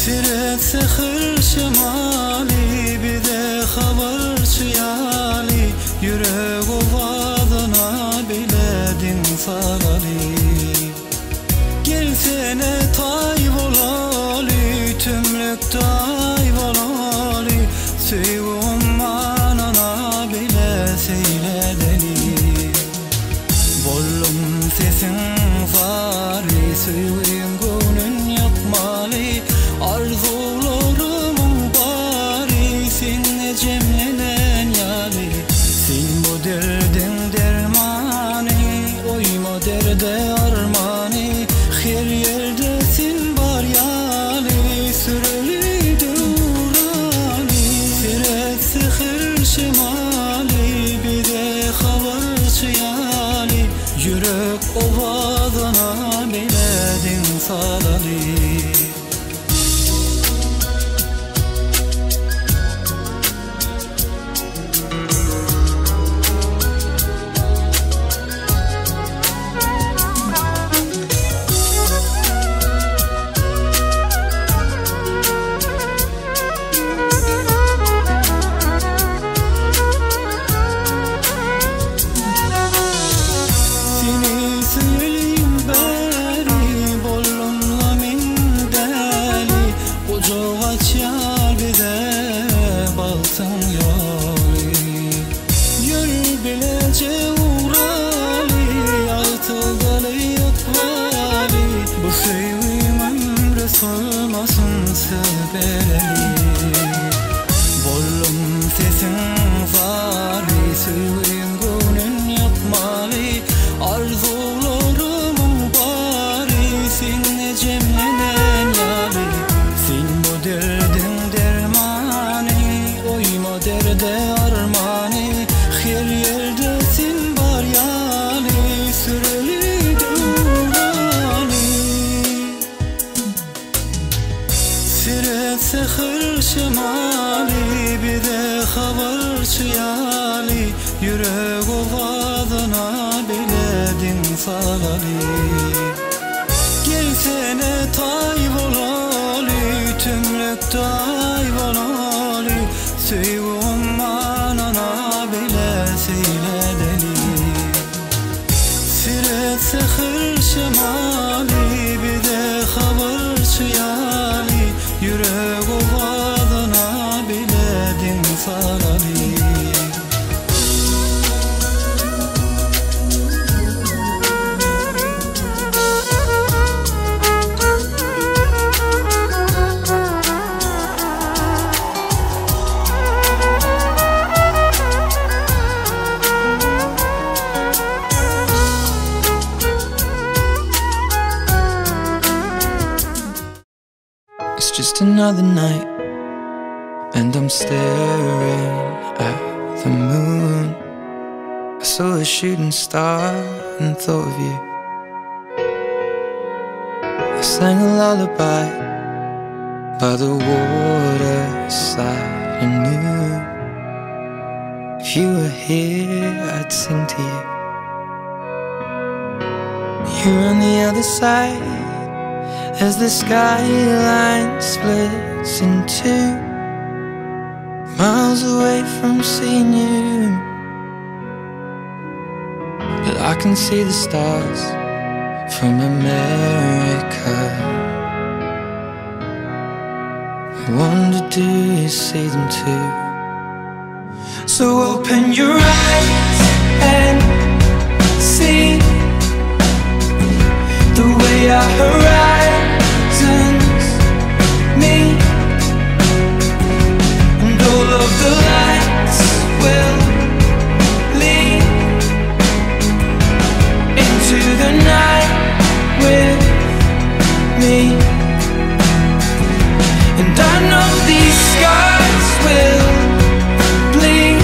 Seret säher şemaly bize habarçy ýaly Ýürek owazyna bile diň salaly. Gelsene taý bolaly, tümlükde aý bolaly, Söýgi ummanyna bile seýl edeli. Boldum sesiň zary, söýgiň göwnün ýakmaly, Arzuwlarymyň bary sende jemlenen ýaly. Sen bu derdiň dermany, oýma derde armany, Her ýerde sen bar ýaly, süreli döwrany. Seret säher şemaly, bize habarçy ýaly, Ýürek owazyna bile diň salaly. Seni söýelim bäri, boldum-la men däli, Gujak açýar bize bagtyň ýoly. Ýör bileje ugraly, ýagtyldaly ykbaly, Bu söýgiň ömre solmasyn söz bereli. Boldum sesiň zary, söýgiň göwnün ýakmaly, Arzuwlarymyň bary sende jemlenen ýaly. Sen bu derdiň dermany, oýma derde armany, Her ýerde sen bar ýaly, süreli döwrany. Seret säher şemaly, bize habarçy ýaly, Ýürek owazyna bile diň salaly. Gelsene taý bolaly, tümlükde aý bolaly, Söýgi ummanyna bile seýl edeli. Seret säher şemaly, bize habarçy ýaly, Ýürek owazyna bile diň salaly. It's just another night, and I'm staring at the moon. I saw a shooting star and thought of you. I sang a lullaby by the waterside and knew if you were here, I'd sing to you. You're on the other side as the skyline splits in two, miles away from seeing you. But I can see the stars from America. I wonder, do you see them too? So open your eyes and see the way our horizons meet, and all of the lights will lead into the night with me. And I know these scars will bleed,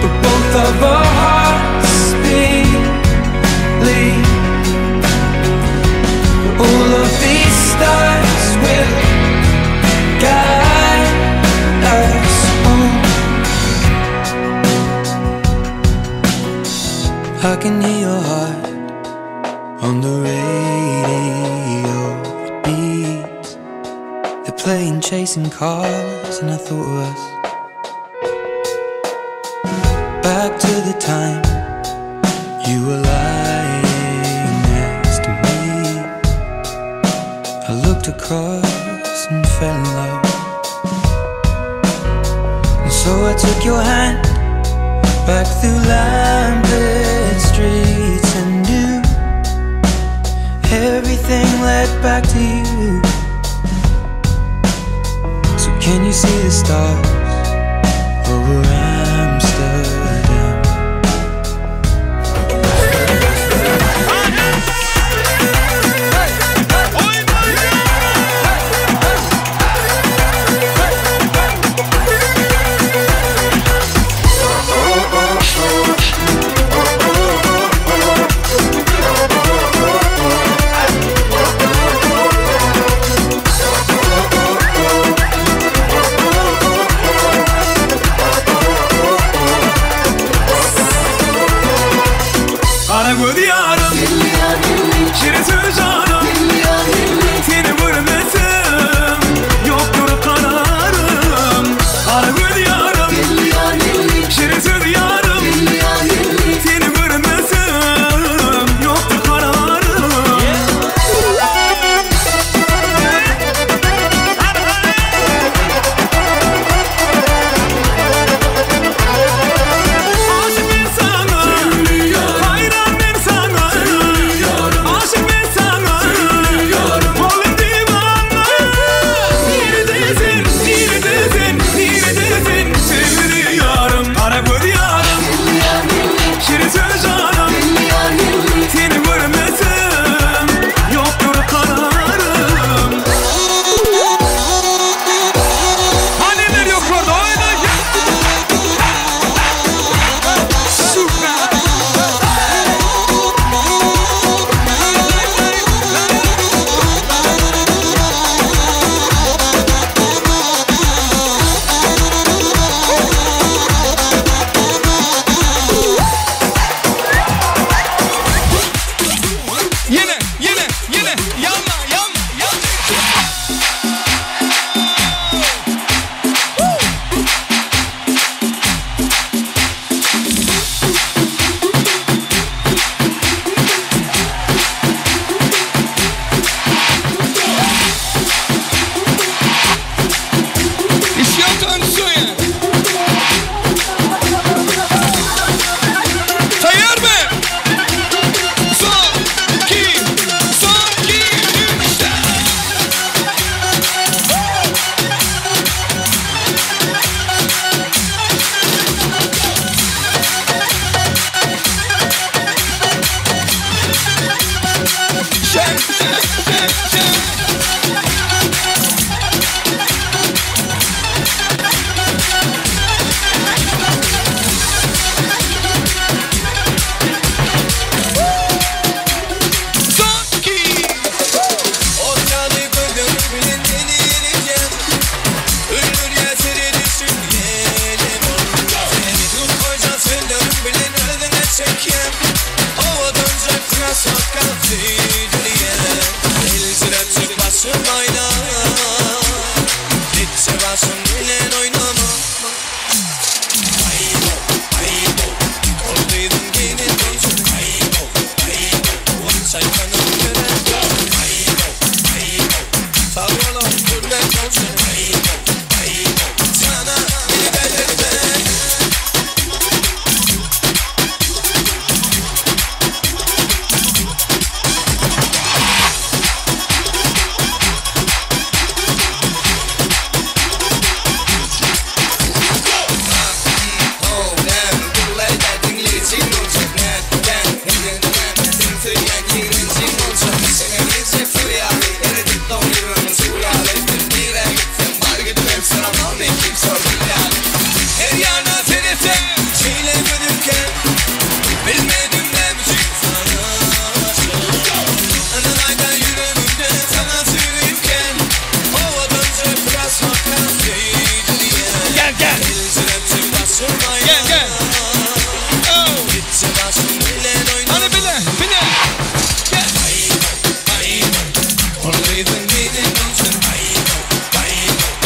but both of our hearts believe. All of these stars will guide us home. I can hear your heart on the radio. It beats. and chasing cars, and I thought of us. Back to the time you were lying next to me. I looked across and fell in love. And so I took your hand back through lamplit streets and knew everything led back to you. So can you see the stars over Amsterdam? Gara göz ýarym, şirin söz janym, Seni görmesem ýokdur kararym. Gara göz ýarym, şirin söz ýarym, Seni görmesem ýokdur kararym. Aşyk men saňa, haýran men saňa, Aşyk men saňa, boldum diwana. Nirede sen, nirede sen, nirede sen, Söýgüli ýarym, gara göz ýarym, Şirin söz janym, seni görmesem ýokdur kararym. Anneler yok orada. Oyna. Süper. Yine, yine, yine. Yanma, yanma, yanma. It's your turn, Suya. Tayyar mı? Son, iki, son, iki, üç. Şen, şen, şen, şen. Son, iki. Ortalığı gözümün delireceğim. Ömür yasiri düşünmeyelim. Seni koca söndürüm bilin özüne çekeyim. Havadan cakra sokak diliye. El başım ayna. Gitse başım bilen oynama. Aybo, aybo. Olduydum gelin olsun. Aybo, aybo. Sayfanın gören Aybo, aybo. Sağ olun, hürmet olsun. Aybo, aybo. Sana beni belirtme. Her yana seretsem, şeyle görürken, bilmedim ne biçim sana. Ananayda yüreğimde sana sürüyken, havadan çöp sokak Gel, gel. Gel, gel. Oh. Gitse başım bilen oyna. Hadi bile, bile. Gel. Olduydun gidin olsun. Aybo, aybo.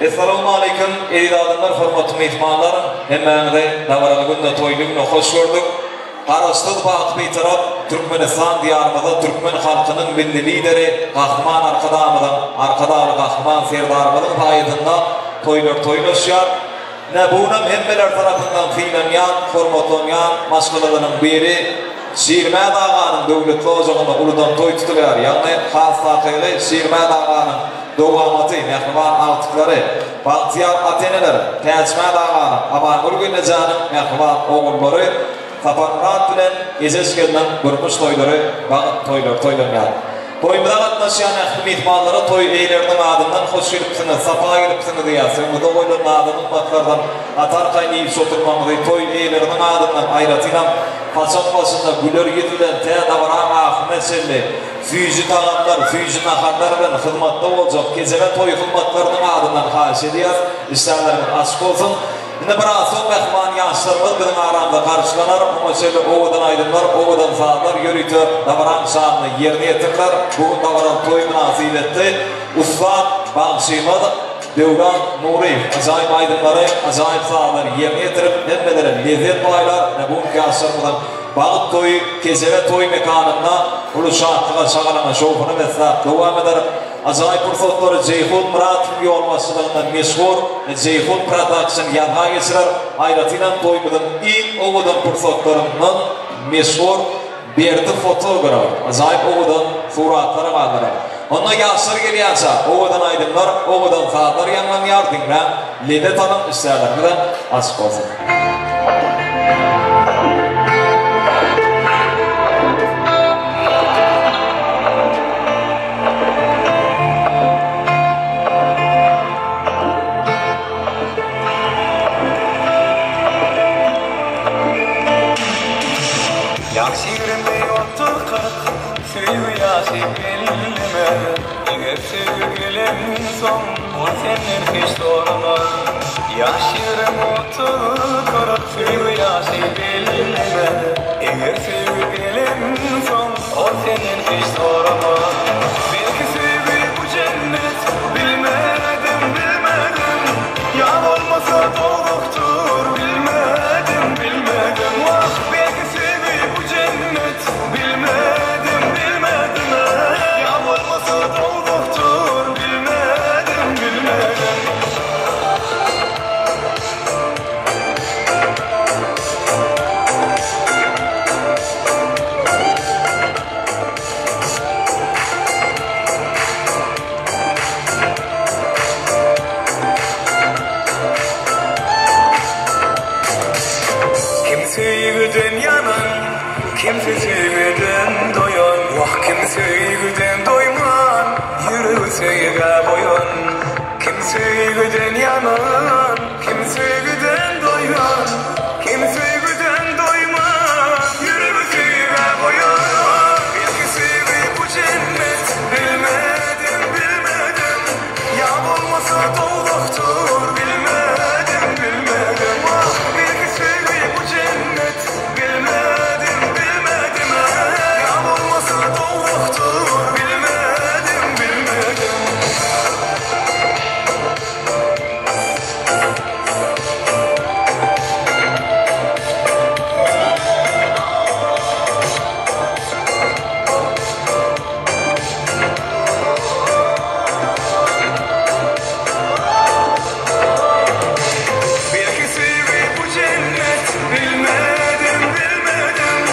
Essalawmaleýkim eziz adamlar hormatly myhmanlar hemmäňizi dabaraly günde toýly günde hoş gördük. Garaşsyz baky Bitarap Türkmenistan diýarymyzda türkmen halkynyň Milli Lideri Gahryman Arkadagymyzyň Arkadagly Gahryman Serdarymyzyň saýasynda toýlar toýlaşýar. Ine bu günem hemmeler tarapyndan sylanýan, hormatlanýan maşgalalaryň biri Şirmät aganyň döwletli ojagynda uludan toý tutulýar. Ýagny has takygy Şirmät aganyň dowamaty, mähriban agtyklary, bagtyýar ata-eneler Täçmät aganyň, Amangül gelnejäniň mähriban ogullary Saparmyrat bilen Ejeş gelniň durmuş toýlary, bagt toýlary toýlanýar. Toýumyza gatnaşýan ähli myhmanlara toý eýeleriniň adyndan hoş gelipsiňiz, sapa gelipsiňiz diýýäs. Öňüňizde goýlan nazy-nygmatlardan atarkaýyn iýip oturmagyňyzy toý eýeleriniň adyndan, aýratynam, saçak başynda güler ýüz bilen tä dabaraň ahyryna çenli süýji tagamlar, süýji naharlar bilen hyzmatda boljak Kejebe toý hyzmatlarynyň adyndan haýyş edýäs. Işdäleriňiz açyk bolsun! Indi biraz soň mähriban ýaşlarymyz biziň aramyzda garşylanar, oňa çenli owadan aýdymlar, owadan sazlar ýörite dabaraň şanyna ýerine ýetiriler. Bu gün dabaraly toý mynasybetli ussat bagşymyz Döwran Nuryýew ajaýyp aýdymlary, ajaýyp sazlary ýerine ýetirip, hemmelere lezzet paýlar. Ine bu günki ýaşlarymyzyň bagt toýy Kejebe toý mekanynda uly şatlyga, şagalaňa, şowhuna besläp dowam eder. Ajaýyp pursatlary Jeýhun Muratowyň ýolbaşçylygynda meşhur Jeýhun Production ýazga geçirer. Aýratynam toýumyzyň iň owadan pursatlaryndan meşhur Berdi fotograf ajaýyp owadan suratlara galdyrar. Onda ýaşlar gelýänçä owadan aýdymlar, owadan sazlar ýaňlanýar diňläň, lezzet alyň, işdäleriňizem açyk bolsun. Ýaş ýigrimi otyrkak, söýgi ýaşy bellemez. Eger söýgi gelensoň, ol senden hiç soramaz. Ýaş ýigrimi otyrkak, söýgi ýaşy bellemez. Eger söýgi gelensoň, Ol senden hiç soramaz. Belki söýgi bu jennet, bilmedim, bilmedim. Ýa bolmasa dowzahdyr, bilmedim, bilmedim. Wah, belki söýgi bu jennet, bilmedim, bilmedim. Ýa bolmasa dowzahdyr, bilmedim, bilmedim. Kim söýgüden ýanan, kimse söýgüden doýan, Wah, kim söýgüden doýman, ýüregi söýgä boýan. Kim söýgüden ýanan, kim söýgüden doýan, Kim söýgüden doýman, ýüregi söýgä boýan. Belki söýgi bu jennet, bilmedim, bilmedim. Ýa bolmasa dowzahdyr, bilmedim, bilmedim. Wah, belki söýgi bu jennet, bilmedim, bilmedim. Ýa bolmasa dowzahdyr, bilmedim, bilmedim. Belki söýgi bu jennet, bilmedim, bilmedim.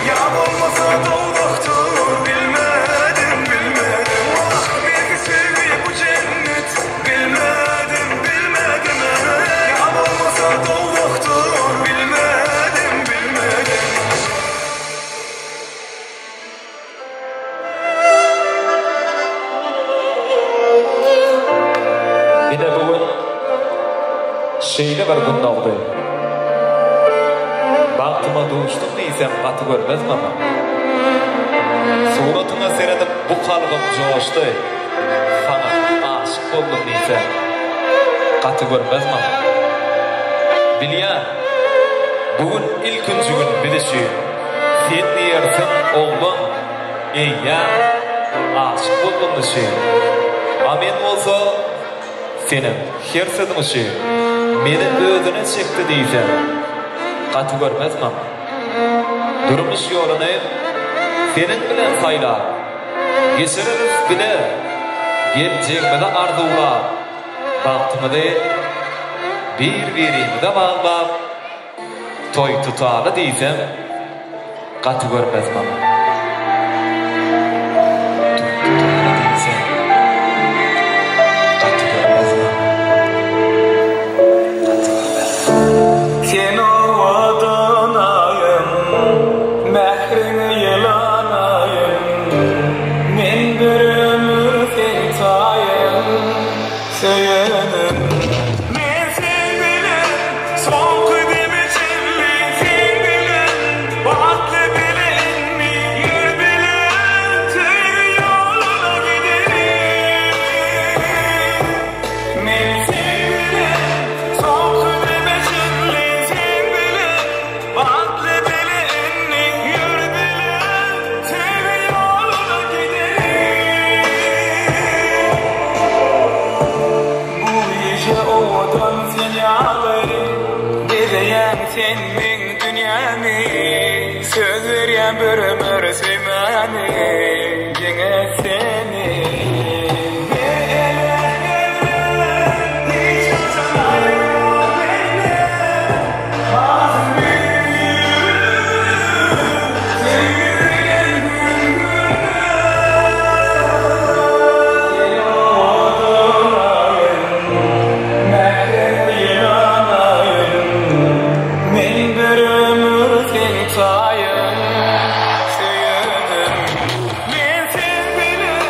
Ýa bolmasa dowzahdyr, bilmedim, bilmedim. Wah, belki söýgi bu jennet, Bilmedim, bilmedim Ýa bolmasa dowzahdyr Bilmedim, bilmedim. Ine bu gün şeýle bir gün dogdy. Bagtyma duşdum diýsem gaty görmez maňa. Suratyňa seredip bu kalbym joşdy. Saňa aşyk boldum diýsem, gaty görmez maňa. Bilýän, bu gün ilkinji gün biz üçin. Sen diýersiň, oglan, eýýäm aşyk boldum üçin. A men bolsa seniň her sözüň üçin meni özüne çekdi diýsem, gaty görmez maňa. Durmuş ýoluny seniň bilen saýlap, Geçireris bile geljegimizi arzuwlap, Bagtymyzy bir-birimize baglap, Toý tutaly diýsem, gaty görmez maňa. Toý tutaly diýsem, gaty görmez maňa. Gaty görmez maňa. Sen owadan aýym, mähriňe ýylan aýym, Men bir ömür seň taýyň, söýenim. Men sen bilen soňky deme çenli sen bilen bagtly bile indi ýör bile söýgi ýoluna gideli. Men sen bilen soňky deme çenli sen bilen bagtly bile indi ýör bile söýgi ýoluna gideli. Bu gije owadan sen ýaly Bezeýäň sen meň dünýämi Söz berýän bir ömür söýmäni Diňe seni Bir ele hiç haçan aýrylma menden Hasam Söýgi bilen gün Sen owadan aýym, mährem ýylan aýym, Men bir ömür seň taýyň, söýenim. Men sen bilen.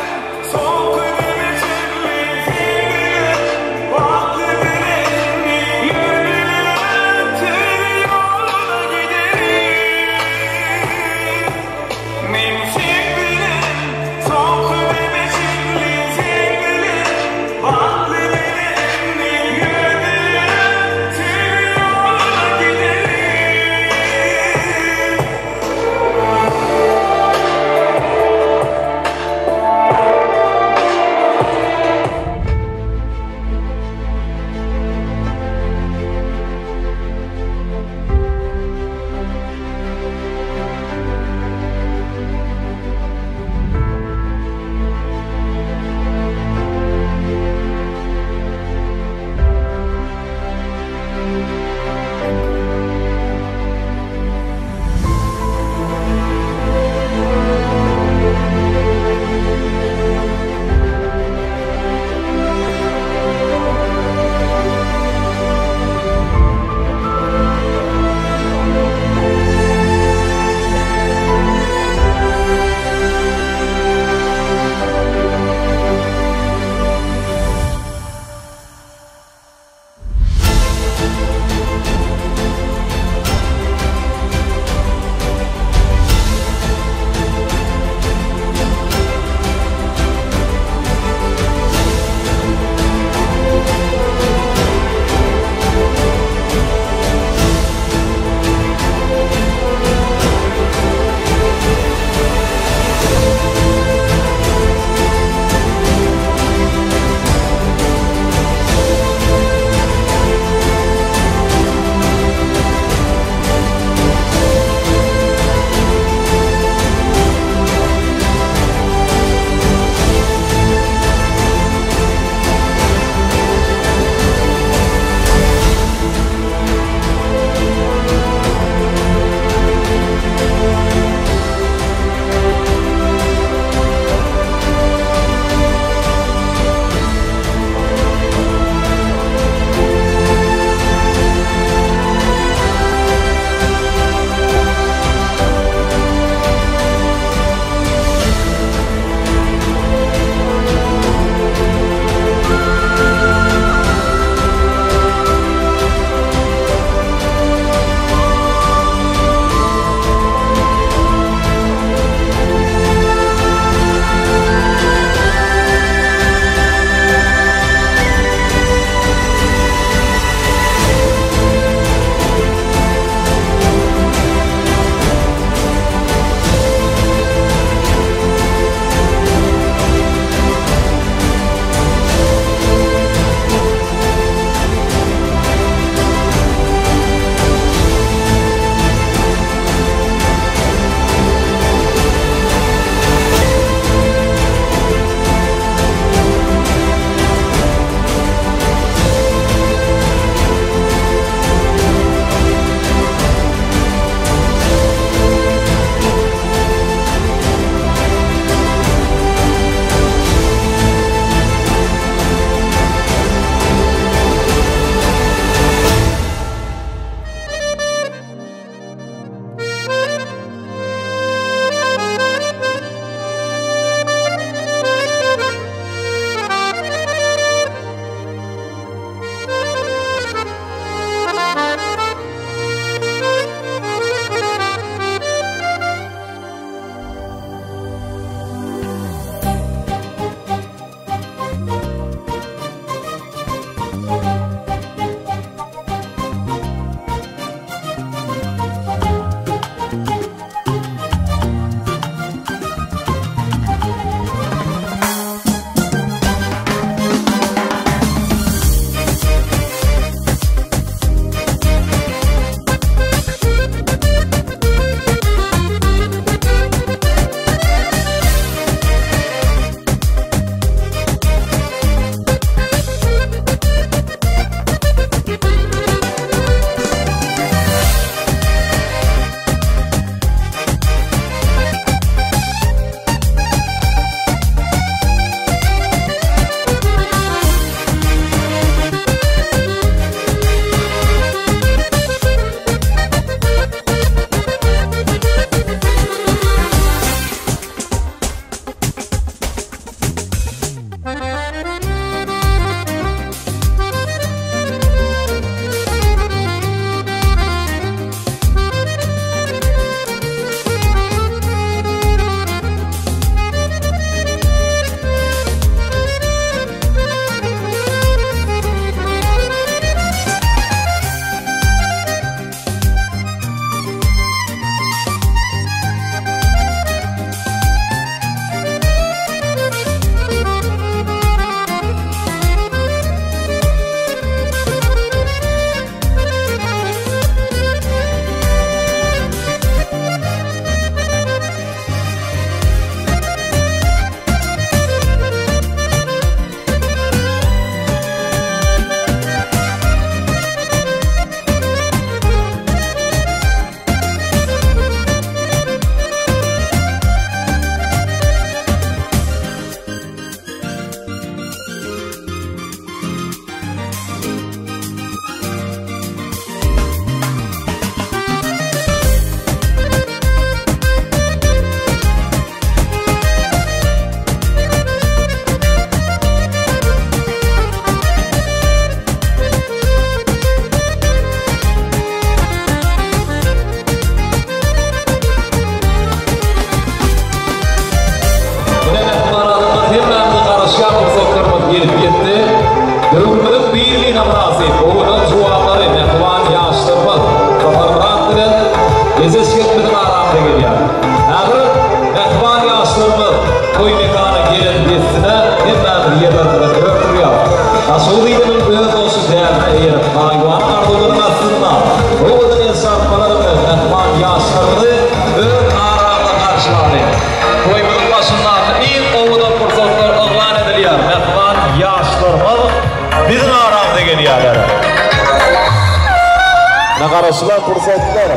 Ine garaşylan pursatlar.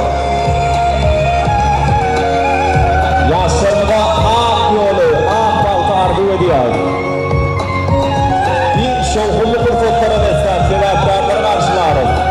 Ýaşlarymyza ak ýoly, ak bagty arzuw edýäris. Iň şowhunly pursatlara besläp sebäpkärleri garşylarys.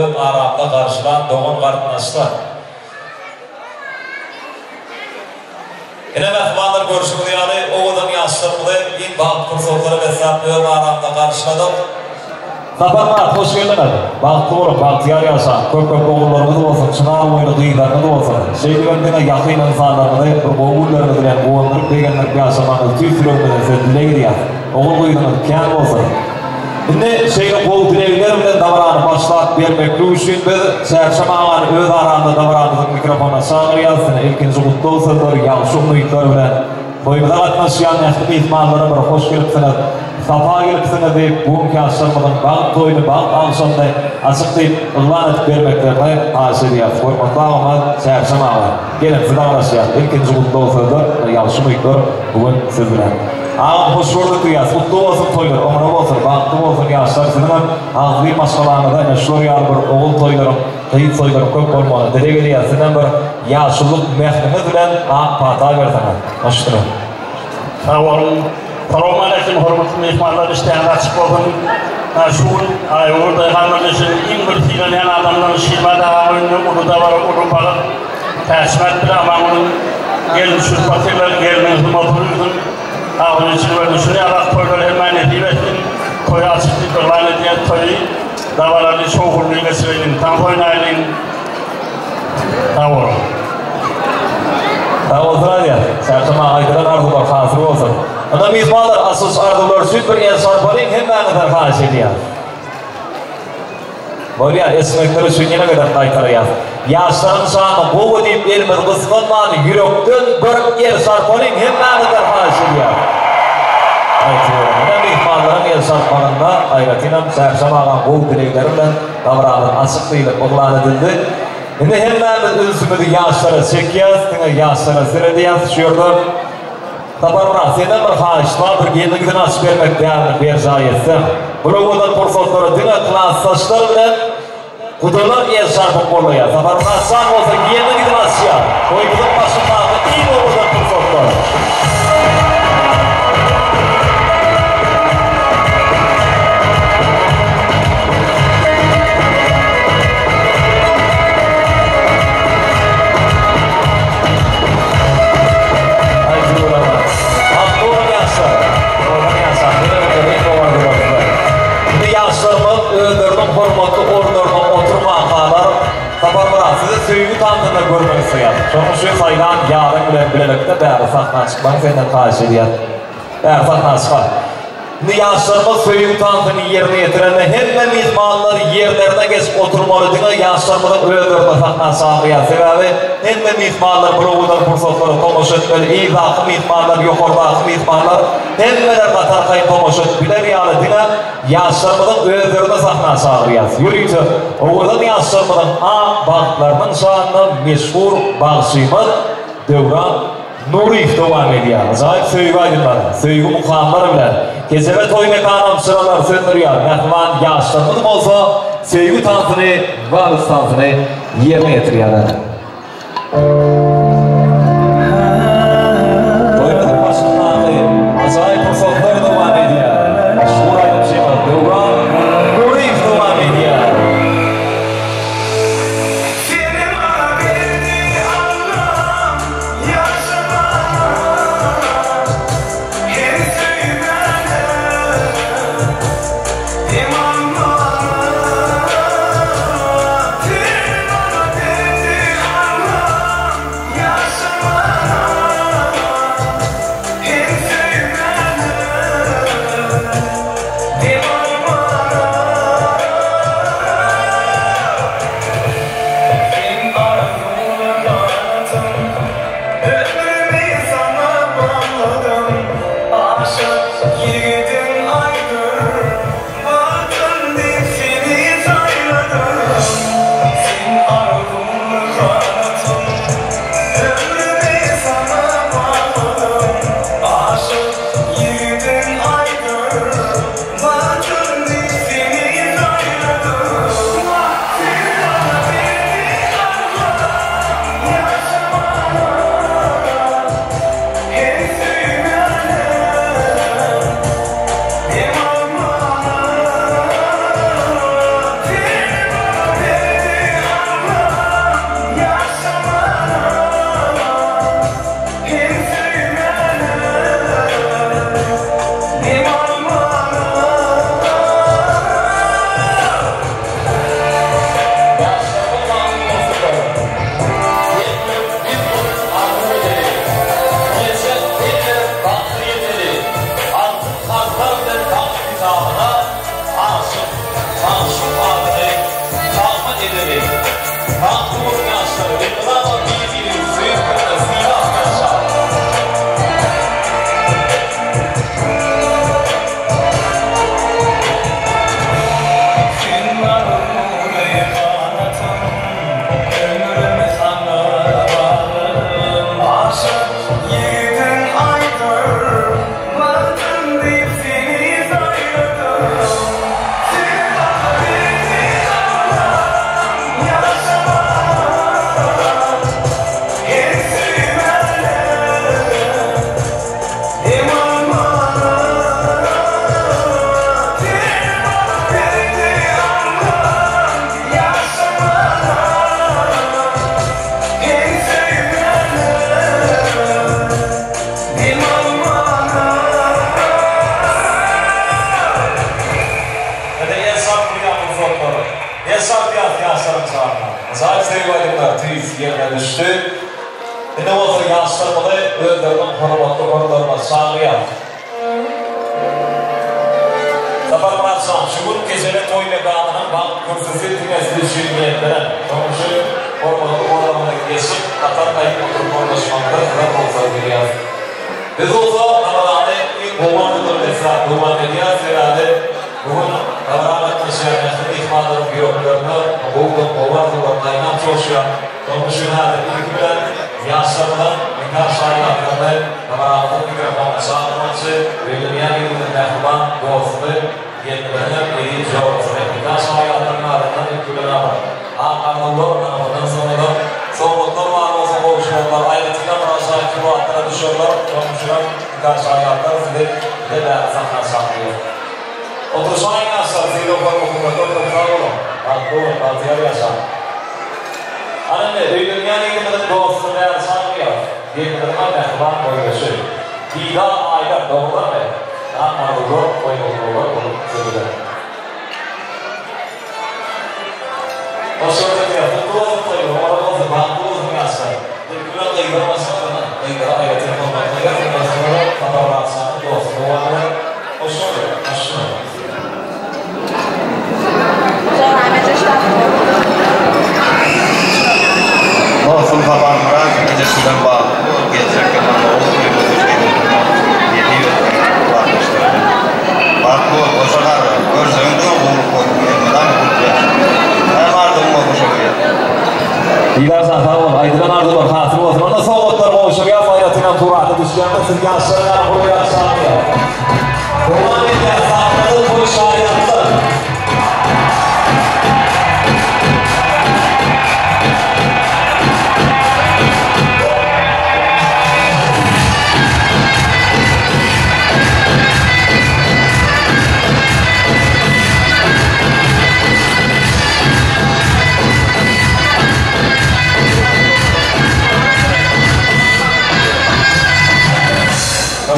öz aramyzda garşylan dogan-garyndaşlar. Ine mähribanlar görşüňiz ýaly owadan ýaşlarymyzy iň bagt pursatlara besläp öz aramyzda garşyladyk. Saparmyrat hoş geldiňiz. Bagtly boluň, bagtyýar ýaşaň. Köp köp ogullaryňyz bolsun, çynar boýly gyzlaryňyz bolsun. Şeýdibem diňe ýakyn ynsanlaryňyzy bir gowy günleriňiz bilen guwandyryp begendirip ýaşamagyňyzy tüýs ýüregimizden size dileg edýäs. Ogul gyzyňyz kän bolsun. Indi şeýle gowy dilegler bilen dabarany başlap bermeklik üçin biz Çärşem agany öz aramyzda dabaramyzyň mikrofonyna çagyrýarys. Ine ilkinji gutlag sözleri, ýagşy umytlar bilen toýumyza gatnaşýan ähli myhmanlara bir hoş gelipsiňiz, sapa gelipsiňiz diýip, bu günki ýaşlarymyzyň bagt toýuny, bagt agşamyny açyk diýip yglan edip bermeklerini haýyş edýäris. Hormatly agamyz Çärşem aga, geliň size garaşýas. Ilkinji gutlag sözler we ýagşy umytlar bu gün siz bilen. Agam hoş gördük diýýäs. Gutly bolsun toýlar, oňuna bolsun, bagtly bolsun ýaşlar siziňem agzybir maşgalaňyzda ine şular ýaly bir ogul toýlaryň, gyz toýlaryň köp bolmagyny dileg edýäs. Sizem bir ýaşululyk mähriňiz bilen ak pata berseňiz. Baş üstüne. Sag boluň. Salowmaleýkim hormatly myhmanlar işdäňiz açyk bolsun. Şu gün Aýugur daýhan birleşiginiň iň bir sylanýan adamlary Şirmät agaň öýünde uly dabara uly balyk Täçmät bilen Amangulyň gelin düşürip otyrlar gelniň hyzmatyny ünsün agzyny içini berdi şuny ýalak toýlar hemmä nesip etsin toýy açyk diýip yglan edýäs toýy dabaraly şowhunly geçireýliň tans oýnaýlyň sag boluň. Sag bolsun aýdýas. Çärşem aga aýdylan arzuwlar hasyl bolsun. Ynha myhmanlar açylyş arzuwlary üçin bir el çarpalyň hemmäňizden haýyş edýäs. Bolýar, eşitmekleri üçin ýene gezek gaýtalaýas. Ýaşlaryň şanyna gowy diýip elimizi gysganman ýürekden bir el çarpalyň hemmäňizden haýyş edýäs. Aýtýaryn, ine myhmanlaryň el çarpmagynda aýratynam Çärşem agaň gowy dilegleri bilen dabaramyz açyk diýlip yglan edildi. Indi hemmämiz ünsümizi ýaşlara çekýäs, diňe ýaşlara seredýäs şu ýerde. Saparmyrat, senden bir haýyş bar, bir gelin-gyzyny açyp bermek däldir, berjaý etseň. Bu owadan pursatlary diňe klasdaşlar bilen gudalar el çarpyp gollaýar. Saparmyrat jan bolsa gelin-gyzyny açýar. Toýumyzyň başyndaky iň owadan pursatlar. Indi ýaşlarymyz özleriniň hormatly orunlarynda oturmankalar, Saparmyrat, sizi söýgi tansynda görmek isleýäris. Şonuň üçin saýlan ýaryň bilen bilelikde bäri sahna çykmagyňy senden haýyş edýäris. Bäri sahna çykar. Indi ýaşlarymyz söýgi tansyny ýerine ýetirende hemme myhmanlar ýerlerine geçip oturmaly diňe ýaşlarymyzyň özlerine sahna çagyrýar sebäbi hemme myhmanlar bir owadan pursatlara tomaşa etmeli yzdaky myhmanlar ýokardaky myhmanlar hemmeler gaty arkaýyn tomaşa edip biler ýaly diňe ýaşlarymyzyň özlerine sahna çagyrýas ýörite owadan ýaşlarymyzyň ak bagtlarynyň şanyna meşhur bagşymyz Döwran Nuryýew dowam edýär. Ajaýyp söýgi aýdymlary, söýgi mukamlary bilen Kejebe toý mekanam çyralary söndürýär. Mähriban ýaşlarymyz bolsa söýgi tansyny, wals tansyny ýerine ýetirýärler. Toýumyzyň başyndaky ajaýyp pursatlar dowam edýär. Meşhur aýdymçymyz Döwran Nuryýew dowam edýär. Seni maňa berdi Allam ýaşamaga Her söýmäne dem almaga Seni maňa berdi Allam ýaşamaga. Ajaýyp söýgi aýdymlar tüýs ýerine düşdi. Indi bolsa ýaşlarymyzy özleriniň hormatly orunlaryna çagyrýarys. Saparmyrat jan, şu gün Kejebe toý mekanynyň bagt kürsüsi diňe siz üçin niýetlenen. Şonuň üçin hormatly orunlaryňyza geçip, hatar gaýyp oturyp ornaşmagyňyza size rugsat berýäris. Biz bolsa dabarany iň gowy arzuwlar besläp dowam edýäris, sebäbi bu gün dabara gatnaşýan ähli myhmanlaryň ýüreklerinde gowudan gowy arzuwlar gaýnap joşýar. Şonuň üçin häzir ilki bilen ýaşlarymyzyň nika şaýatlaryny dabaramyzyň mikrofonyna çagyrmakçy, öýlenýän ýigidimiziň mähriban dostuny, gelnimiziňem eziz jorasyny nika şaýatlarynyň adyndan ilki bilen alyp, ak arzuwlar, ana ondan soňra-da sowgatlar bar bolsa gowşurarlar, aýratynam bir ajaýyp suratlara düşerler, şonuň üçinem nika şaýatlar sizi bize bäri sahna çagyrýar. Oturyşaýyň ýaşlar, sylag-hormat köp sag boluň, bagtly boluň, bagtyýar ýaşaň. Ana indi, öýlenýän ýigidimiziň dostuny bäri çagyrýarys. Gelnimiziňem mähriban boýdaşy. Didar Aýdar, dogrudanmy? Ak arzuwlar, toý gutlaglar bolup size. Hoş gördük diýýär. Gutly bolsun toýuňyz, mubarek bolsun, bagtly bolsun ýaşlar. Ilki bilen gyzlar başlasyn-a. Gyzlara aýratyn hormat goýýas. Ondan soňra Saparmyrat şanyň dosty dowam eder. Hoş gördük. Hoş. Dostum Saparmyrat eje sizem bagtly bol geljek ýyllarda gowy toýlarda şeýle 700 bagtlaşdyrdy. Bagtly bol goşa garra görjegiň diňe gowluk bolsun elmydama gülüp ýaşa. Näme arzuwyň bolsa şony ýaz. Didar jan sag bol aýdylan arzuwlar hasyl bolsun onda sowgatlar gowşurýas aýratynam surata düşýänler siz ýaşlar ýaly gurýas çagyrýas. Dowam edýär sahnada toý şaýatlar.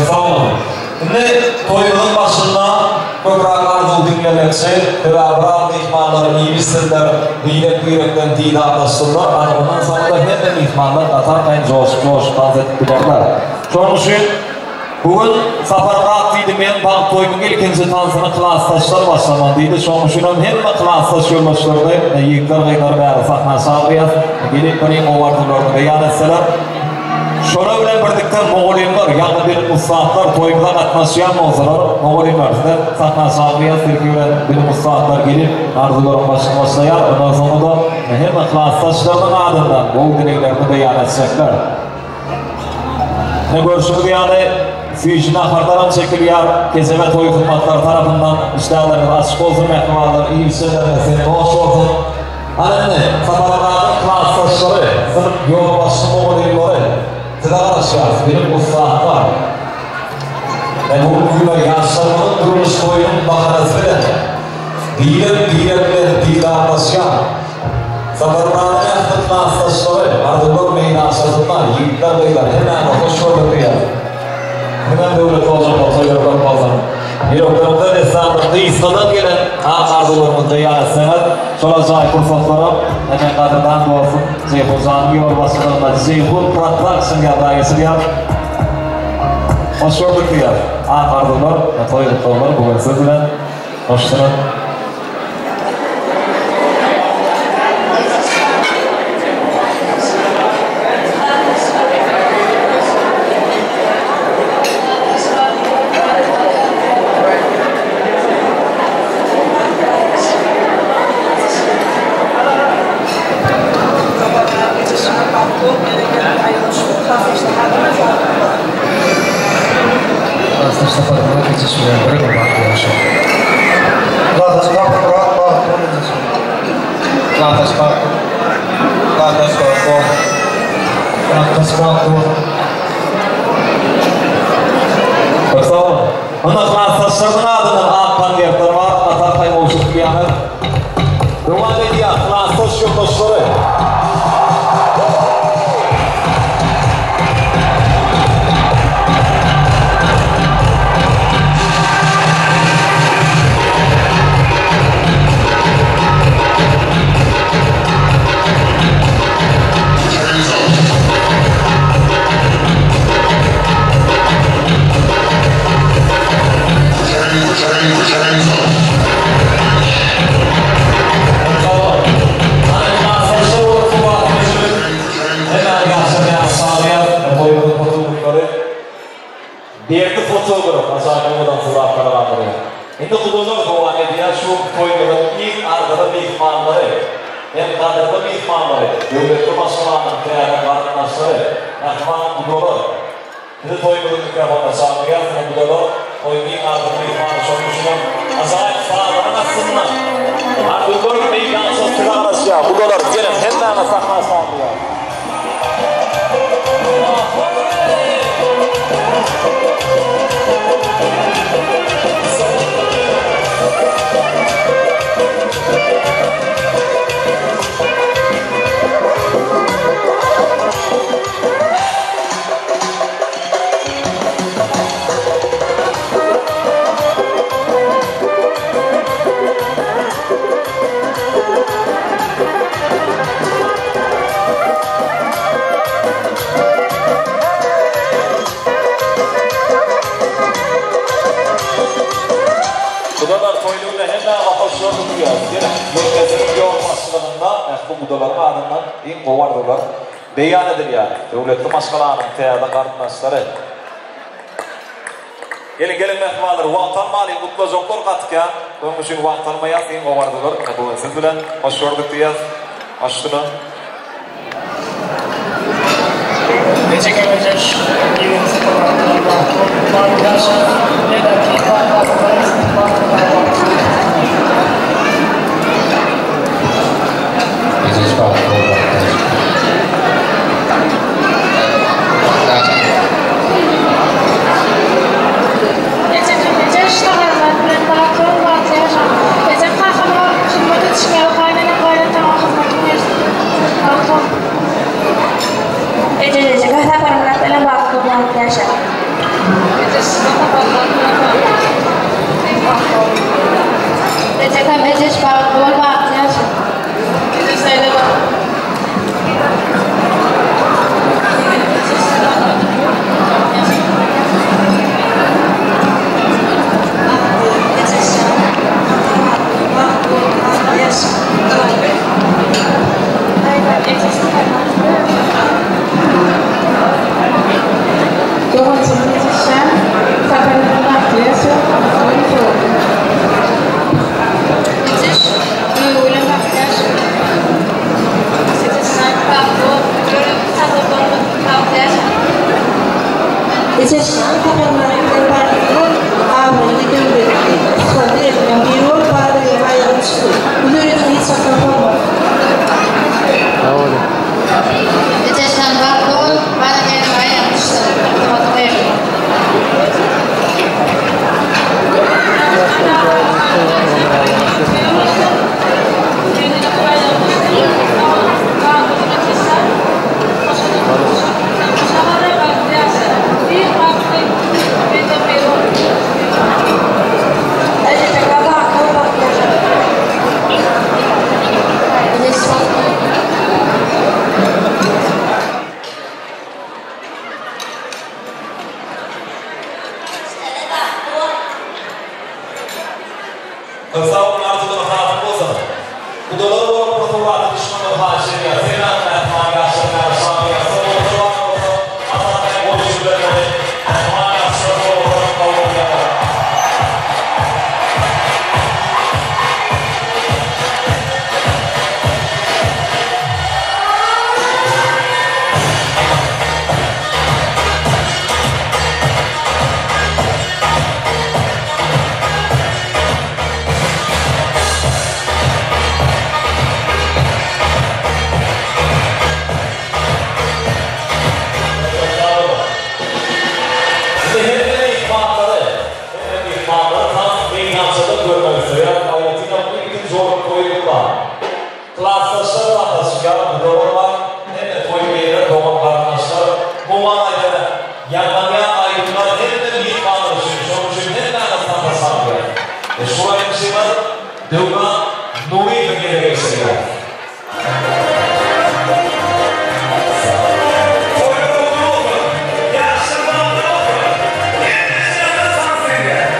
Sag boluň. Indi toýumyzyň başynda köpräk arzuw diňlemekçi, sebäbi biraz myhmanlar iýip-içsinler, birek-birekden didarlaşsynlar, ana ondan soňra-da hemme myhmanlar gatar-gaýyn joşup-joşup tans edip bilerler. Şonuň üçin bu gün Saparmyrat diýdi, men bagt toýumyň ilkinji tansyny klasdaşlar başlamaly diýdi. Şonuň üçinem hemme klasdaş ýoldaşlaryny, ýigitler-gyzlary bäri sahna çagyrýas, gelip bir iň gowy arzuwlaryny beýan etseler. Şolar bilen birlikde mugallymlar, ýagny bilim ussatlar toýumyza gatnaşýan bolsalar, mugallymlar size sahna çagyrýas, ilki bilen bilim ussatlar gelip arzuwlaryň başyny başlaýar, ondan soňra-da hemme klasdaşlarynyň adyndan gowy dileglerini beýan etjekler. Ine görşüňiz ýaly süýji naharlaram çekilýär, Kejebe toý hyzmatlary tarapyndan işdäleriniz açyk bolsun mähribanlar, iýip-içenlerine sen noş bolsun. Ana indi, Saparmyradyň klasdaşlary, synp ýolbaşçy mugallymlary, size garaşýarys, bilim ussatlar. Men bu günler ýaşlarymyzyň durmuş toýunyň bahanasy bilen birek-birek bilen didarlaşýan Saparmyradyň ähli klasdaşlary Arzuwlar meýdançasynda ýigitler-gyzlar hemmäňizi hoş gördük diýýäris. Siziňem döwletli boljak toýlar köp bolsun. Ýüreklerimizde dessandyr gysgadan gelen ak arzuwlarymyzy beýan etseňiz, şol ajaýyp pursatlaram meniň gadyrdan dostum Jeýhun janyň ýolbaşçylygynda Jeýhun Production ýazga geçirýär. Hoş gördük diýýäris. Ak arzuwlar we toý gutlaglar bu gün siz bilen. Hoş duruň. şu toýumyzyň iň arzyly myhmanlary hem gadyrly myhmanlary, döwletli maşgalanyň täze garyndaşlary, mähriban gudalar. Sizi toýumyzyň mikrofonyna çagyrýas, ine gudalar, toýuň iň arzyly myhmany, şonuň üçinem ajaýyp sazlaryň astynda arzuwlar meýdançasy size garaşýar. Gudalar, geliň, hemmäňizi sahna çagyrýas. Gudalar toýlugyna hemmäňe hoş gördük diýýäris. Geliň, ýeňňesiniň ýolbaşçylygynda ähli gudalaryň adyndan iň gowy arzuwlar beýan edilýär. Döwletli maşgalanyň täze garyndaşlary. Geliň, geliň mähribanlar, wagt almalyň, gutlajaklar gaty kän. Şonuň üçin wagt almaýas, iň gowy arzuwlar ine bu gün siz bilen. Hoş gördük diýýäs. Baş üstüne. Ejejem eje ştagarlar bilen bagtly bol bagtly ýaşa. Ejem kakama hyzmat edişiň ýaly gaýyneneň gaýynataňa hyzmatyň bersin. Bagtly bol. Eje eje Saparmyrat bilen bagtly bol bagtly ýaşa. Eje Saparmyrat bilen bagtly bol. Ejekem ejeş bagtly bol bagtly ýaşa. Eje şeýle bol. Köp sag boluň arzuwlaryň hasyl bolsun. Gudalar bolup bir surata düşmegiňizi haýyş edýäs. Senat Mähriban ýaşlar bäri şadyýan sowgatlar bar bolsa Atasy goşgy bermeli Mähriban ýaşlar sowgatlaryny kabul edýärler. Sizi hemme myhmanlary, hemme myhmanlary tans meýdançada görmek isleýäris. Aýratynam ilkinji orun toýumyz bar. Klasdaşlar gatnaşýar, gudalar bar, hemme toý eýeleri, dogan-garyndaşlar. Bu maýda ýaňlanýan aýdymlar hemme myhmanlar üçin, şonuň üçin hemmäňizi tansa çagyrýarys. Meşhur aýdymçymyz Döwran Nuryýewe gezek geçirýär. Toýlar gutly bolsun! Ýaşlar bagtly bolsun! Hemmeçilerden tans edýär!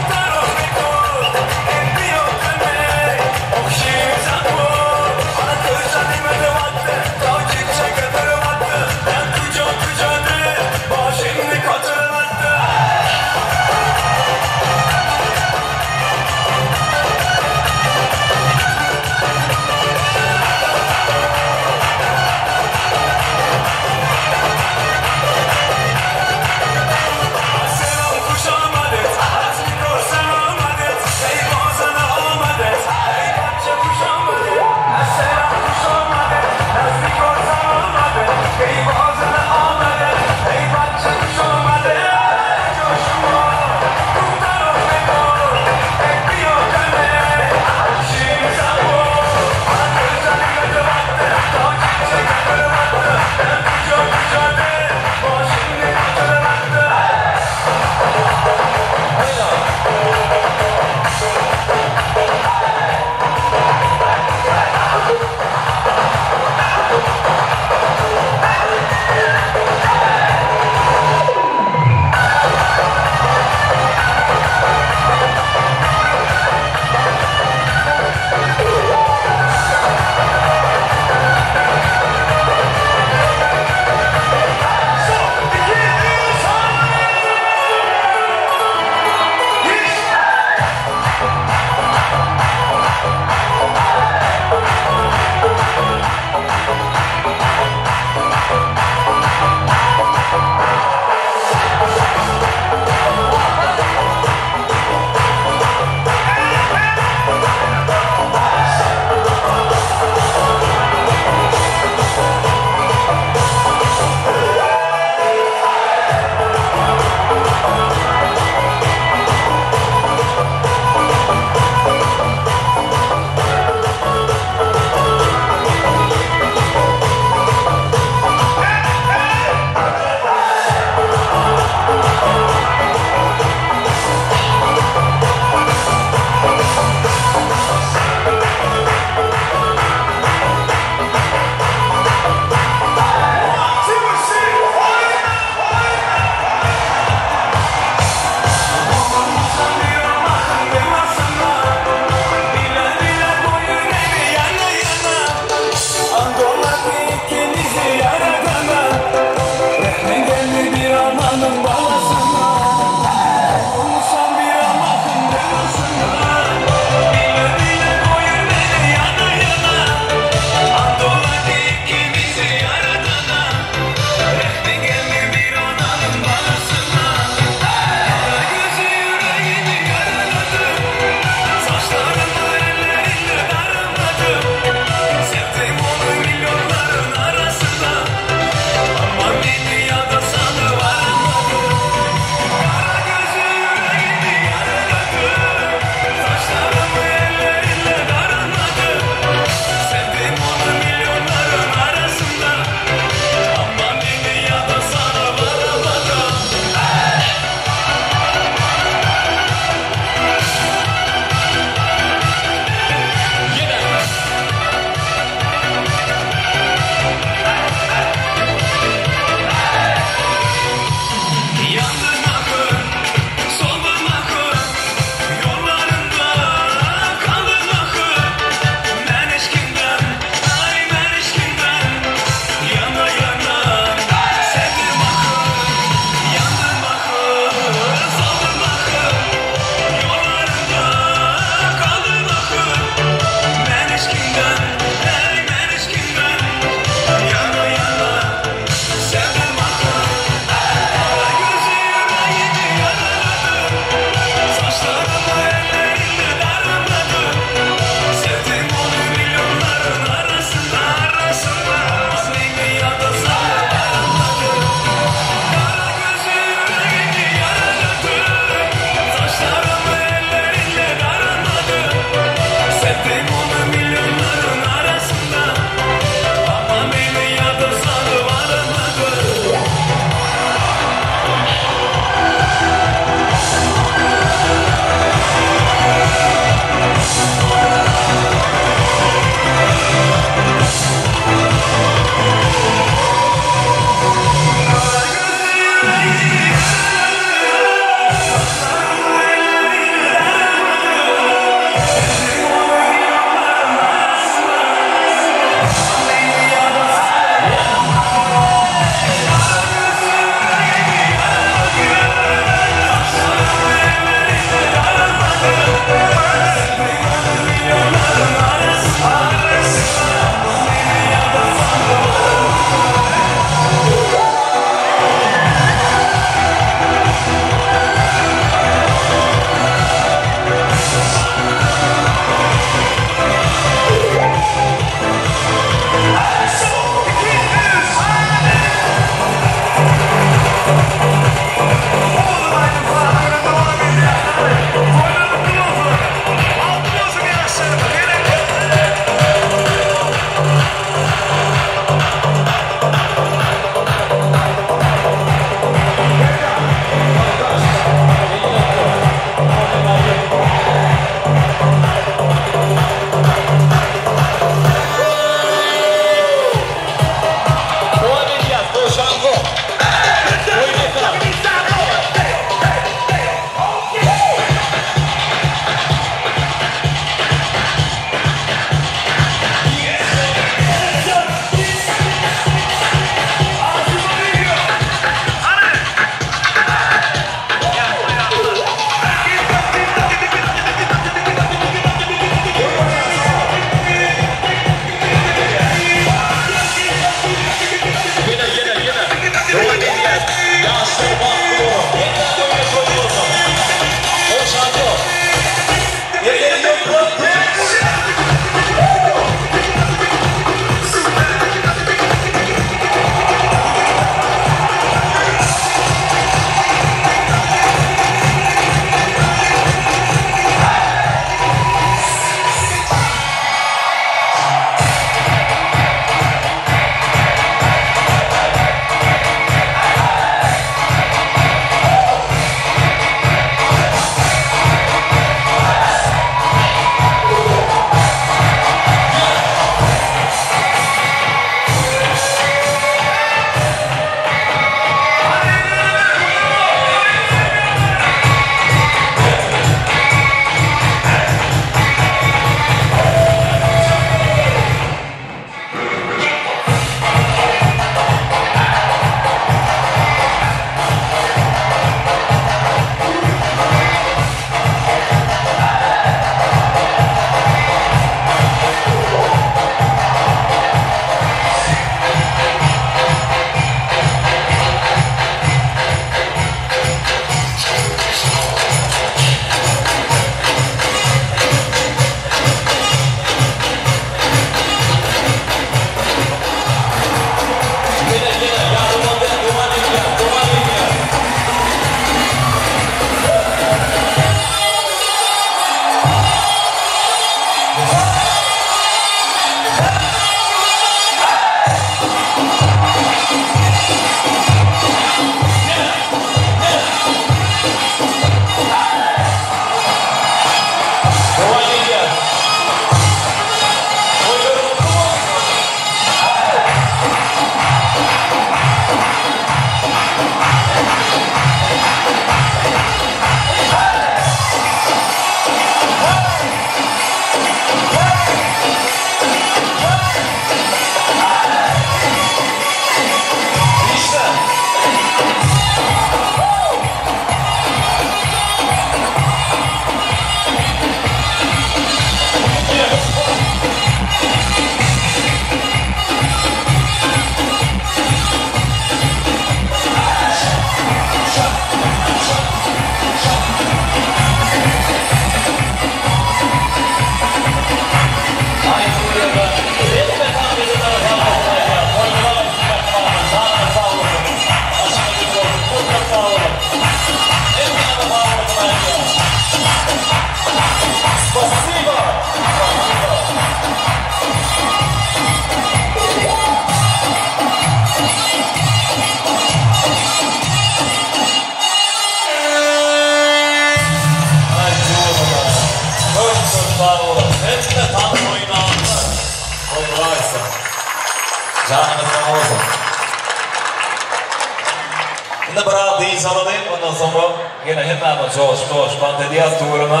Indi biraz dynç alalyň, ondan soňra ýene hemmämiz joşup-joşup tans edýäs tüweleme.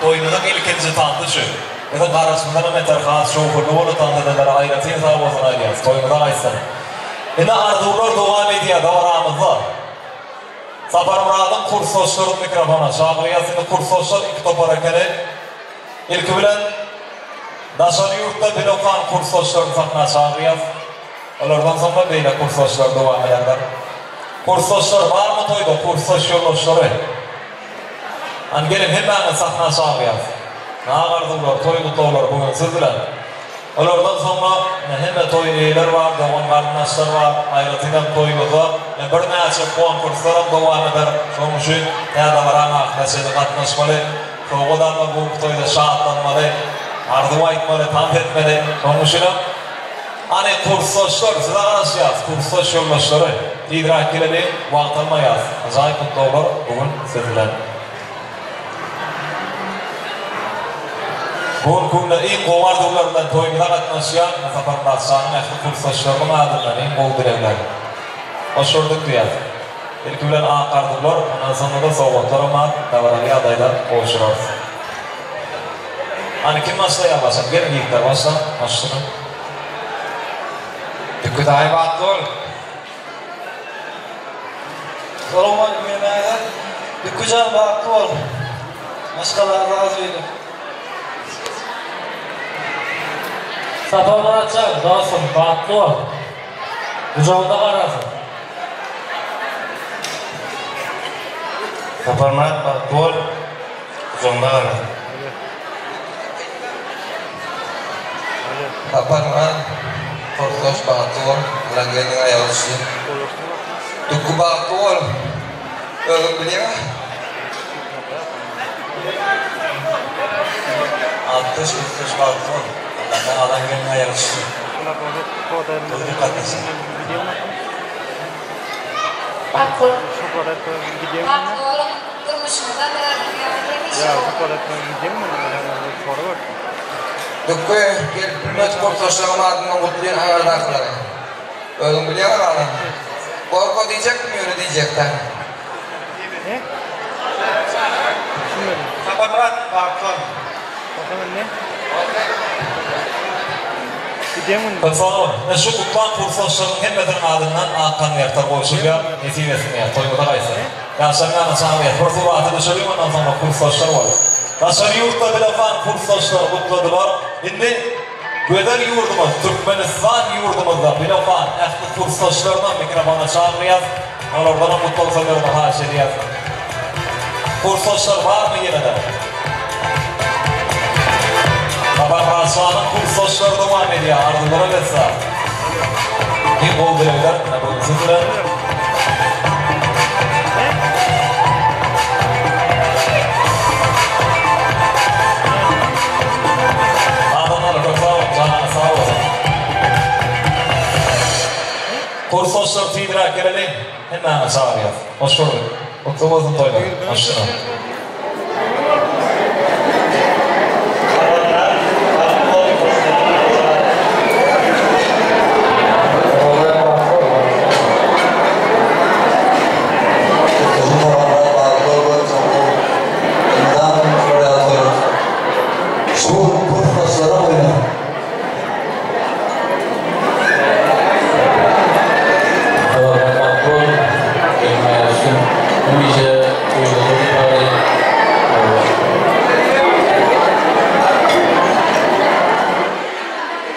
Toýumyzyň ilkinji tansy şu. Biziň garaşymyzdanam beter has şowhunly boldy tans edenlere aýratyn sag bolsun aýdýarys. Toýumyza gaýtsyn. Indi arzuwlar dowam edýär dabaramyzda. Saparmyradyň kursdaşlaryny mikrofona çagyrýas. Indi kursdaşlar iki topar ekeni. Ilki bilen daşary ýurtda dil okan kursdaşlaryny sahna çagyrýas. Olardan soňra beýleki kursdaşlar dowam ederler. Kursdaşlar barmy toýda kursdaş ýoldaşlary? Hany geliň hemmäňizi sahna çagyrýas. Nag arzuwlar, toý gutlaglary bu gün siz bilen. Olardan soňra ine hemme toý eýeler bar, dogan garyndaşlar bar. Aýratynam toýumyzda ine birnäçe konkurslaram dowam eder. Şonuň üçin tä dabaraň ahyryna çenli gatnaşmaly. Sowgat almaly bu günki toýda şatlanmaly, arzuw aýtmaly, tans etmeli. Şonuň üçinem Hany kursdaşlar size garaşýas kursdaş ýoldaşlary tizräk geleliň wagt almaýas ajaýyp gutlaglar bu gün siz bilen. Bu günki günde iň gowy arzuwlar bilen toýumyza gatnaşýan Saparmyrat janyň ähli kursdaşlarynyň adyndan iň gowy dilegler. Hoş gördük diýýäs. Ilki bilen ak arzuwlar, ondan soňra-da sowgatlaram bar, dabaraly ýagdaýda gowşurarys. Hany kim başlaýar başam geliň ýigitler başlaň başlygyň. Dükki daýy batly bol. Salowmalikim hemmäňize. Dükki jan bagtly bol. Maşgalaňyza agzybirlik. Saparmyrat jan dostum bagtly bol. Gujagyňda garasyn. Saparmyrat bagtly bol. Gujagyňda garasyn. Saparmyrat Kortoş bagtly bol. Alan gelniň aýagy düşsün. Dükgi bagtly bol. Özüň bilýäň. Atdaş Kurtdaş bagtly bol. Alladan alan gelniň aýagy düşsün. Toý gatnaşsyn. Bagtly boluň. Bagtly boluň. Durmuşyňyza Dükgi gelip bilmedik kursdaşlaryň adyndan gutlaýan aňyrdakylary. Özüň bilýäň agam. Gorka diýjekdim ýöne diýjekdä. Saparmyrat bagtly. Sag boluň. Şu gutlan kursdaşlaryň hemmesiniň adyndan ak konwertler gowşurýar. Nesip etsin diýýär. Toýumyza gaýtsyn. Ýaşlaryň ýanyna çagyrýas. Bir surata düşeliň ondan soňra kursdaşlar bolup. Daşary ýurtda bile okan kursdaşlar gutladylar. Indi gözel ýurdumyz Türkmenistan ýurdumyzda bile okan ähli kursdaşlarynam mikrofona çagyrýas. Olardanam gutlag sözlerini haýyş edýäs. Kursdaşlar barmy ýene-de? Saparmyrat şanyň kursdaşlary dowam edýär. Arzuwlara bessa. Iň gowy dilegler ine bu gün siz bilen. Adamlar köp sag boluň, janyňyz sag bolsun. Kursdaşlar tizräk geleliň, hemmäňizi çagyrýas. Hoş gördük. Gutly bolsun toýlar. Hoşça.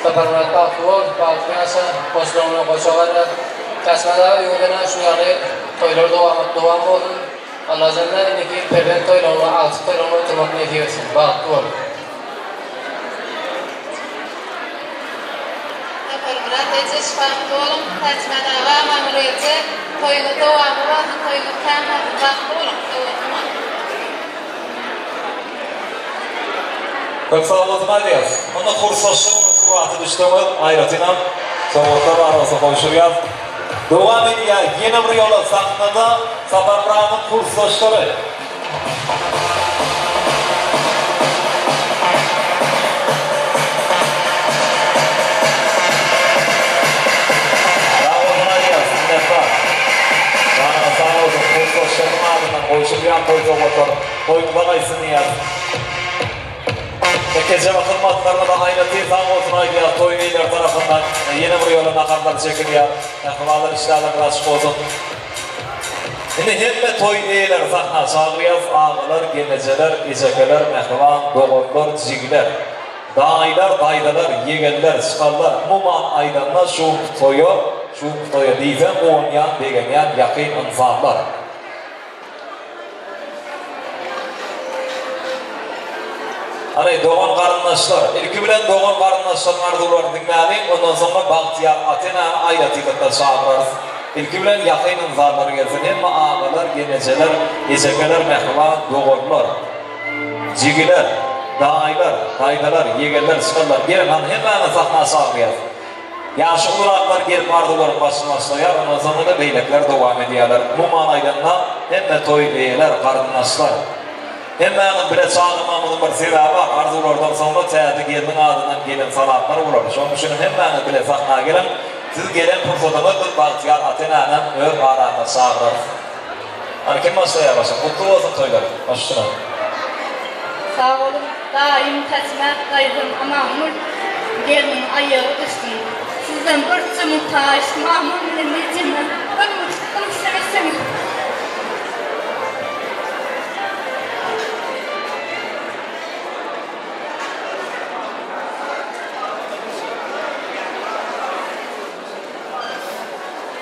Saparmyrat bagtly bol, bagtly ýaşa, goşlaryňa goşa gara. Täçmät aga öňünden şu ýaly toýlar dowamat dowam bolsun. Allajandan indiki perzent toýlaryňa, agtyk toýlaryňa oturmak nesip etsin. Bagtly bol. Saparmyrat eje şypaly boluň Täçmät aga Amanur eje toýuňyz dowamly bolsun toýuňyz kän bolsun bagtly boluň sowatlyman. Köp sag bolsun aýdýas. Munda kursdaşlar bolup surata düşseňiz aýratynam sowgatlar bar bolsa gowşurýas. Dowam edýär ýene bir ýola sahnada Saparmyradyň kursdaşlary. Sag bolsun aýdýas, minnetdar. Janyňyz. Getirilýän toý sowgatlar toýuňyza gaýtsyn diýýäris. Kejebe hyzmatlaryna-da aýratyn sag bolsun aýdýas toý eýeleri tarapyndan ýene bir ýola naharlar çekilýär. Mähribanlar işdäleriniz açyk bolsun. Indi hemme toý eýeleri sahna çagyrýas, agalar, gelnejeler, ejekeler, mähriban doganlar, jigiler, daýylar, daýzalar, ýegenler, çykanlar, umuman aýdanda şu günki toýa, şu günki toýa diýseň guwanýan, begenýän ýakyn ynsanlar. Hany, dogan-garyndaşlar, ilki bilen dogan-garyndaşlaryň arzuwlaryny diňläliň, ondan soňra bagtyýar ata-enäni aýratynlykda çagyrarys. Ilki bilen ýakyn ynsanlar gelsin, hemme agalar, gelnejeler, ejekeler, mähriban doganlar, jigiler, daýylar, daýzalar, ýegenler, çykanlar, geliň, hany, hemmäňizi sahna çagyrýas. Ýaşy uluraklar gelip arzuwlaryň başyny başlaýar, ondan soňra-da beýlekiler dowam edýärler. Umuman aýdanda, hemme toý eýeler, garyndaşlar. Hemmäňiz bile çagyrmagymyzyň bir sebäbi bar, arzuwlardan soňra täze gelniň adyndan gelen salamlar bolar. Şonuň üçinem hemmäňiz bile sahna geliň. Siz gelen pursadyňyz biz bagtyýar ata-enänem öz aramyza çagyrarys. Hany kim başlaýar başa? Gutly bolsun toýlar. Baş üstüne. Sag boluň daýym Täçmät daýzam Amangül gelniň aýagy düşsün. Sizden bir jymy haýyş mamam bilen ejemden bir muşdum söýseňiz.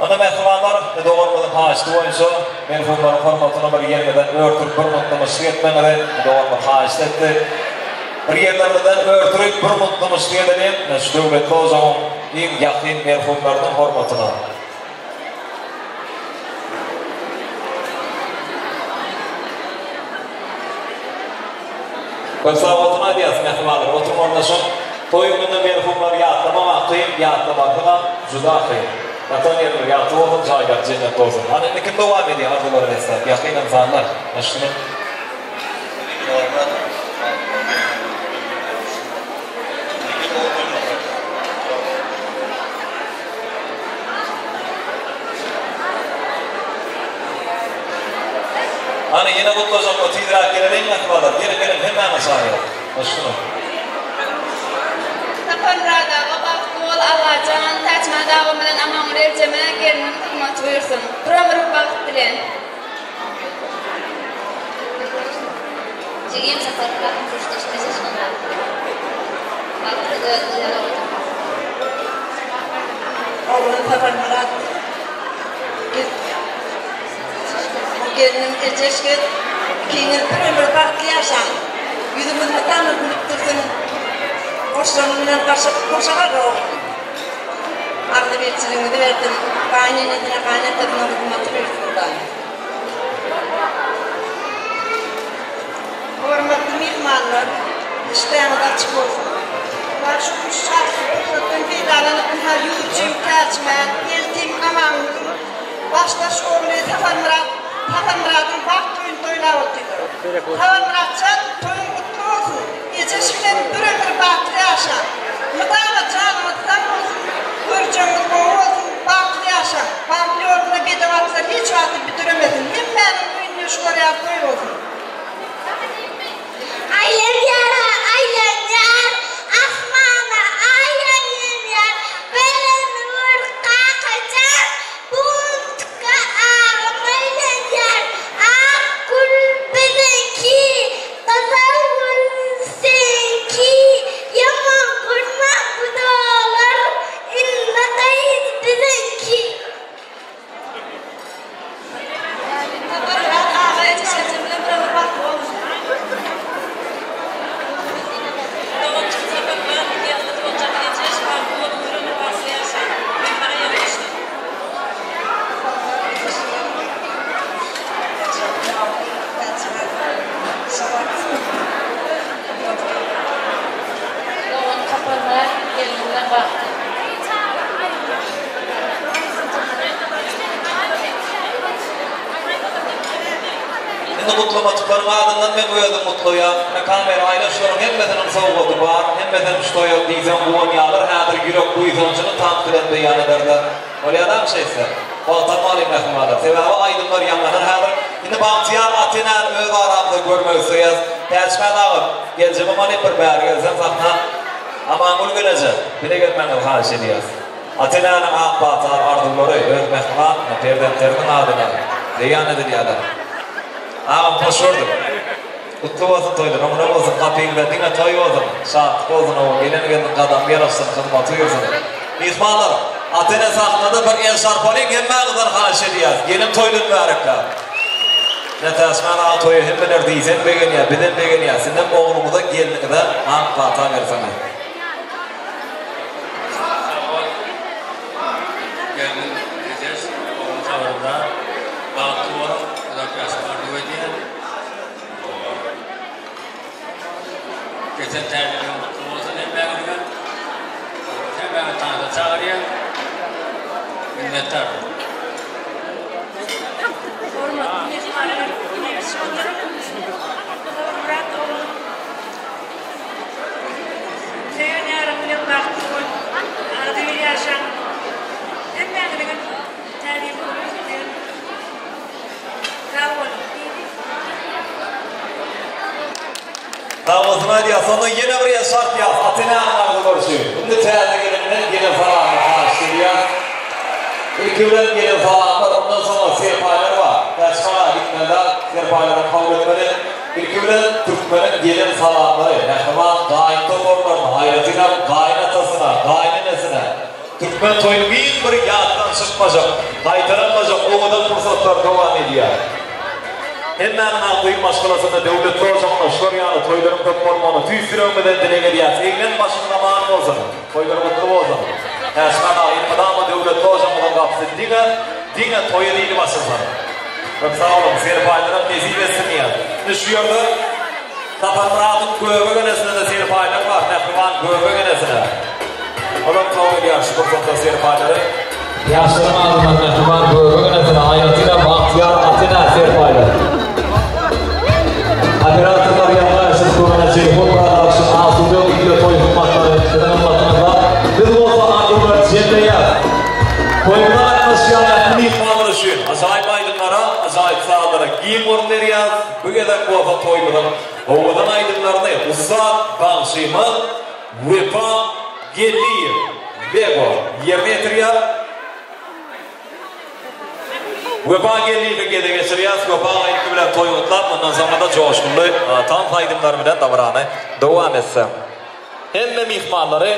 Onda mähribanlar, doganymyzyň haýyşty boýunça merhumlaryň hormatyna bir ýeriňizden ör turup bir munt dymyşlyk etmegiňizi doganymyz haýyşt etdi. Bir ýerlerimizden ör turup bir munt dymyşlyk edeliň şu döwletli ojagyň iň ýakyn merhumlarynyň hormatyna. Köp sag bolsun aýdýas mähribanlar oturyň ornaşyň toý gününde merhumlary ýatlamagam kyn ýatlamazlygam juda kyn ýatan ýerleri ýagty bolsun jaýlary jennet bolsun hany indi kim dowam edýär arzuwlara besläp ýakyn ynsanlar başyny Hany ýene gutlajaklar tizräk geleliň mähribanlar geliň geliň hemmäňiz çagyrýas. Hoş geliň. Saparmyrat aga bagtly bol Agajan Täçmyrat agam bilen Amangül ejeme gelniň hyzmaty buýursyn. Bir ömürlik bagt bilen. Jigim Saparmyratyň küştdeşi Ejejan bagtly bol. Bagtly özüňiz ýaly owadan. Oglum Saparmyrat git gelnim Ejeş git ikiňiz bir ömür bagtly ýaşaň ýüzüňiz mydama gülüp dursun goşlaryň bilen goşa garra oglum agzybirçiligiňizi bersin gaýynenesine gaýynatasyna hyzmaty bersin Hudaýym. Hormatly myhmanlar, işdäňiz açyk bolsun! Bar şu gün şatly pursatdan peýdalanyp ynha ýurtjym Täçmät, eltim Amangülüň başdaş ogly Saparmyrat Saparmyradyň bagt toýuny toýlap otyrlar. Saparmyrat jan, toýuň gutly bolsun! Ejeş bilen bir ömür bagtly ýaşaň! Mydama janyňyz sag bolsun, görjegiňiz gowy bolsun, bagtly ýaşaň! Bagt ýolunda bedew atlar hiç wagtda büdremesin! Hemmäniň öýünde şular ýaly toý bolsun! Aýlanýar, aýlanýar, asmana aý aýlanýar, Birini bir kakajan, buntka agam aýlanýar, Ak gül biziňki, gyzyl gül seňki, Ýaman görme gudalar, indi gyz biziňki. Saparmyrat aga Ejeş eje bilen bir ömür bagtly bolsun. Doganjyk Saparmyrat gelniňiz boljak Ejeş bagtly boluň bir ömür bagtly ýaşaň. Hemme aýagy düşsün. Dogan Saparmyrat gelniň bilen bagtly. Indi gutlamadyklaryň adyndan men özüm gutlaýan. Ine kamera aýla şularyň hemmesiniň sowgady bar. Hemmesem şu toýa diýseň guwanýarlar. Häzir ýürek buýsanjyny tans bilen beýan ederler. Bolýadamy şeýtse? Wagt almalyň mähribanlar. Sebäbi aýdymlar ýaňlanar häzir. Indi. bagtyýar ata-enäni öz aramyzda görmek isleýäs. Täçmät aga, geljegem alyp bir bäri gelseň sahna. Amangül geleje, bile gelmegiňizi haýyş edýäs. Ata-enäniň ak pata arzuwlary öz mähriban perzentleriniň adyna beýan edilýärler. Agam hoş gördük. Gutly bolsun toýlar öňüne bolsun gapyňda diňe toý bolsun şatlyk bolsun oba gelen gelniň gadamy ýaraşsyn hyzmaty buýursyn. Myhmanlar ata-ene sahnada bir el çarpalyň hemmäňizden haýyş edýäs gelin toýly mübärekläp. Ine Täçmän aga toýa hemmeler diýseň begenýär bizem begenýäs sindem ogluňyza gelniňize ak pata berseňiz. Sag bol gelin Ejeş ogul Saparmyrat bagtly boluň uzak ýaşap arzuw edýän. Geçen täze ýylyň gutly bolsun hemmäňize. Hemmäňizi tansa çagyrýan. Minnetdar. Hormatly myhmanlar, ine-kiçi oturyp, Saparmyrat oglum, söýen ýaryň bilen bagtly bol, agzybir ýaşaň. Hemmäňiziňem Täze ýyl gutly bolsun. Sag boluň. Sag bolsun aýdýas. Sonda ýene bir ýer çarpýas. Ata-enäniň arzuwlary üçin. Indi täze gelinden gelen salamy haýyşt edýäs. Ilki bilen gelen salamlar, ondan soňra serpaýlar bar. Täçmana gitmeli zat, serpaýlaram kabul etmeli. Ilki bilen türkmeniň gelen salamlary, mähriban gaýyn toparlaryna, aýratynam gaýyn atasyna, gaýyn enesine, Türkmen toýunyň iň bir ýatdan çykmajak, gaýtalanmajak owadan pursatlary dowam edýär. Hemmäniň agzybir maşgalasynda döwletli ojagyna şular ýaly toýlaryň köp bolmagyny tüýs ýüregimizden dileg edýäris. Eglen başyňyz aman bolsun! Toýlar gutly bolsun! Täçmät aga elmydama döwletli ojagymyzyň gapysy diňe, diňe toýa diýlip açylsyn! Köp sag boluň! Serpaýlaram nesip etsin diýýäs. Indi şu ýerde Saparmyradyň göbek enesine-de serpaýlar bar, mähriban göbek enesine. Olam kabul edýär şu pursatda serpaýlary. Ýaşlaryň adyndan mähriban göbek enesine, aýratynam bagtyýar ata-enä serpaýlar. Operatorlar ýazga siz görene Jeýhun Production asuda wideo toý hyzmatlary siziň hyzmatyňyzda. Biz bolsa arzuwlary jemleýäs. Toýumyza gatnaşýan ähli myhmanlar üçin ajaýyp aýdymlara, ajaýyp sazlara giň orun berýäs. Bu gezek bolsa toýumyzyň owadan aýdymlaryny ussat bagşymyz Wepa Geldiýew, Bego, ýerine ýetirýär. Wepa Geldiýewe gezek geçirýäs. Wepa aga ilki bilen toý gutlap, mundan soňra-da joşgunly tans aýdymlary bilen dabarany dowam etsin. Hemme myhmanlary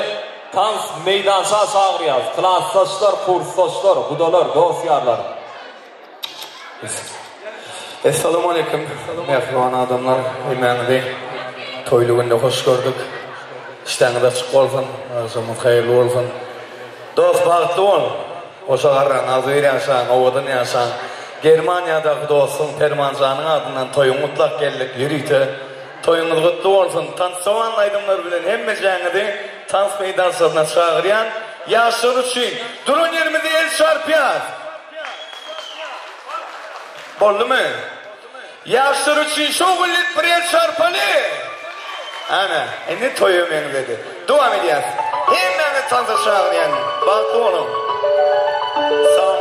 tans meýdança çagyrýas. Klasdaşlar, kursdaşlar, gudalar, dost-ýarlar. Essalamualeýkum mähriban adamlar hemmäňizi toýly günde hoş gördük. Işdäňiz açyk bolsun, agşamyňyz haýyrly bolsun. Dost bagtly bol. Goşa garraň, agzybir ýaşaň, owadan ýaşaň. Germaniýadaky dostuň Permanjanyň adyndan toýuňy gutlap geldik ýörite. Toýuňyz gutly bolsun. Tans-sowan aýdymlar bilen hemmejäňizi tans meýdançasyna çagyrýan. Ýaşlar üçin duran ýerimizde el çarpýas. Boldumy? Ýaşlar üçin şowhunly bir el çarpaly! Ana, indi toýa meňzedi. Dowam edýäs. Hemmäňizi tansa çagyrýan. Bagtly boluň. Sag.